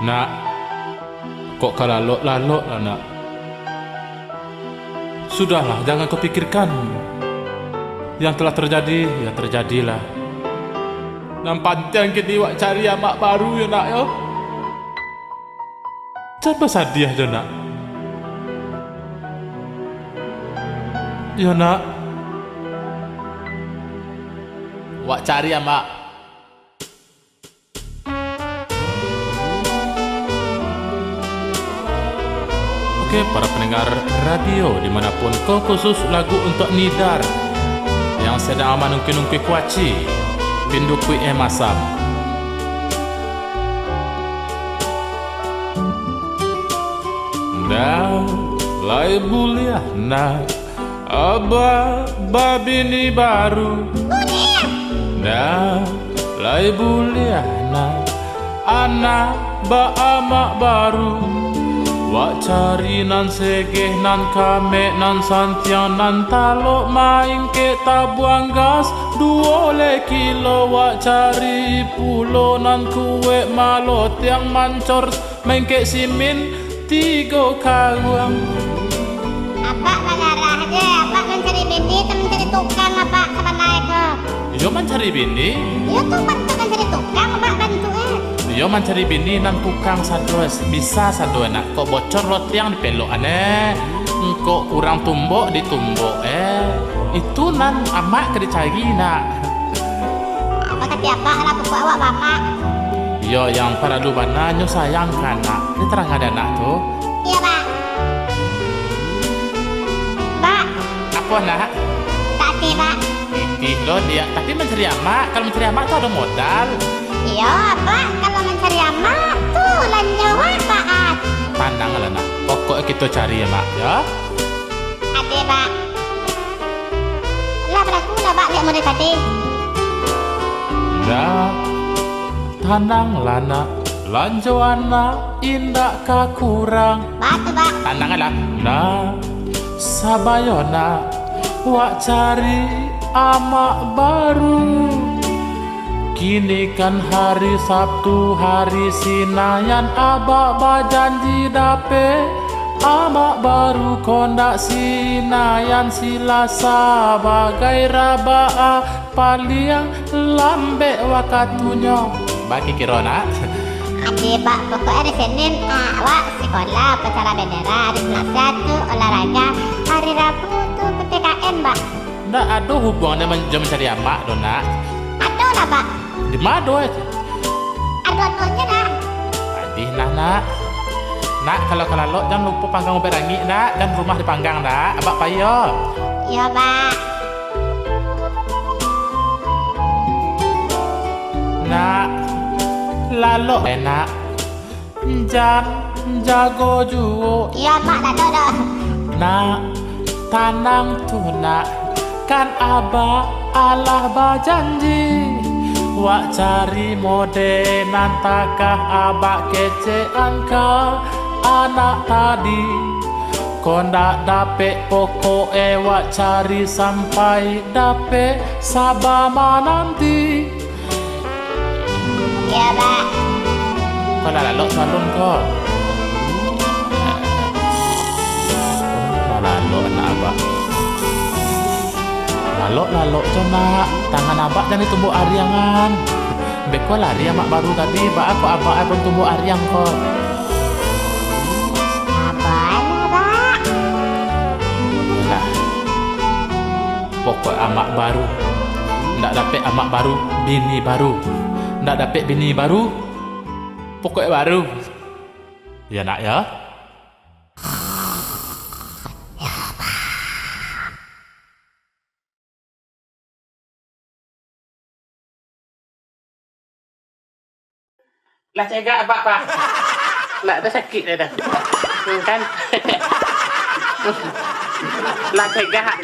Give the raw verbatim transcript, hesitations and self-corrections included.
Nak, kok ka lalok-lalok lah, Nak. Sudahlah, jangan kau pikirkan. Yang telah terjadi, ya terjadilah. Nan pantiang kini wak cari amak baru yo, Nak, yo. Jan basadiah jo, Nak. Yo, Nak. Wak cari amak. Oke, para pendengar radio dimanapun, ko khusus lagu untuk Nidar yang sedang manungkui-nungkui kuaci, pindukuik eh masam. Ndak lai buliah nak, abak babini baru. Ndak lai buliah nak, anak baamak baru. Wak cari nan segeh, nan kamek, nan santiang, nan talok maingkek tabuang gas duo leh kilo. Wak cari pulo nan kuek malotiang mancor maingkek simin tigo karuang. Abak bagarah je, abak mancari bini tu mancari tukang abak sabananyo ko. Iyo mancari bini. Iyo tu bantuak mancari tukang abak bantuak eh. Iyo mancari bini nan tukang sado, bisa sado nak, kok bocor lotiang dipelok aneh, kok kurang tumbok ditumbok eh. Itu nan amak ka dicari nak. Bakati abak lah, pokok awak bamak. Iyo, yang paralu bana nyo sayang ka anak. Ni tarang ado anak tu. Iyo, Bak. Bak. Apo, Nak? Tati, Bak. Titih lo, Diak. Tapi mancari amak, kalau mancari amak tu ado modal. Iyo, Bak. Kalau mancari amak tu lanjo, Bak. Tanang lah, Nak. Pokok kito cari amak, yo. Ade, Bak. Lah balaku lah, Bak, dek model tadi. Ndak, tananglah, Nak, lanjo anak indak ka kurang. Bak tu, Bak. Tananglah. Nak, sabayo, Nak, wak cari amak baru. Kini kan hari Sabtu, hari Sinayan, abak bajanji dapek amak baru, kondak Sinayan, Silasa bagai Rabaa, paliang lambek wakatunyo. Bak kiro, Nak. Ade, Bak, pokok hari Senin, ah, awak sikola upacara bendera, hari Salasa tu olahraga, hari Rabu tu P P K M, Bak. Ndak ado hubungan nan man-, jo mancari amak doh, Nak. Ado lah, Bak. Di ma ado? Ado-adonyo lah. Adih nah, Nak. Nak, kalau ka lalok, jan lupo panggang ubek rangik, Nak. Jan rumah dipanggang, Nak. Abak pai yo. Iyo, Bak. Nak, lalok, eh, Nak. Jan jago juo. Iyo, Mak, dak ado doh. Nak, tanang tu, Nak, kan abak alah bajanji. Wak cari mode nan takah abak kecekan ka anak tadi. Kondak dapek pokok e wak cari sampai dapek, saba mananti. Iyo, Bak. Ko lah lalok salun ko. Lah lalok anak abak. Lalok-lalok co nak, tangan abak jan ditumbok ariangan. Beko lari amak baru tadi, baa kok abak ai pun tumbok ariang ko. Sabar lah, Bak. Lah. Pokok amak baru. Ndak dapek amak baru, bini baru. Ndak dapek bini baru, pokok baru. Ya, Nak, ya. Lah cegak, Pak, Pak. Lah, dah sakik dah, dah. Hmm, kan? Lah cegak.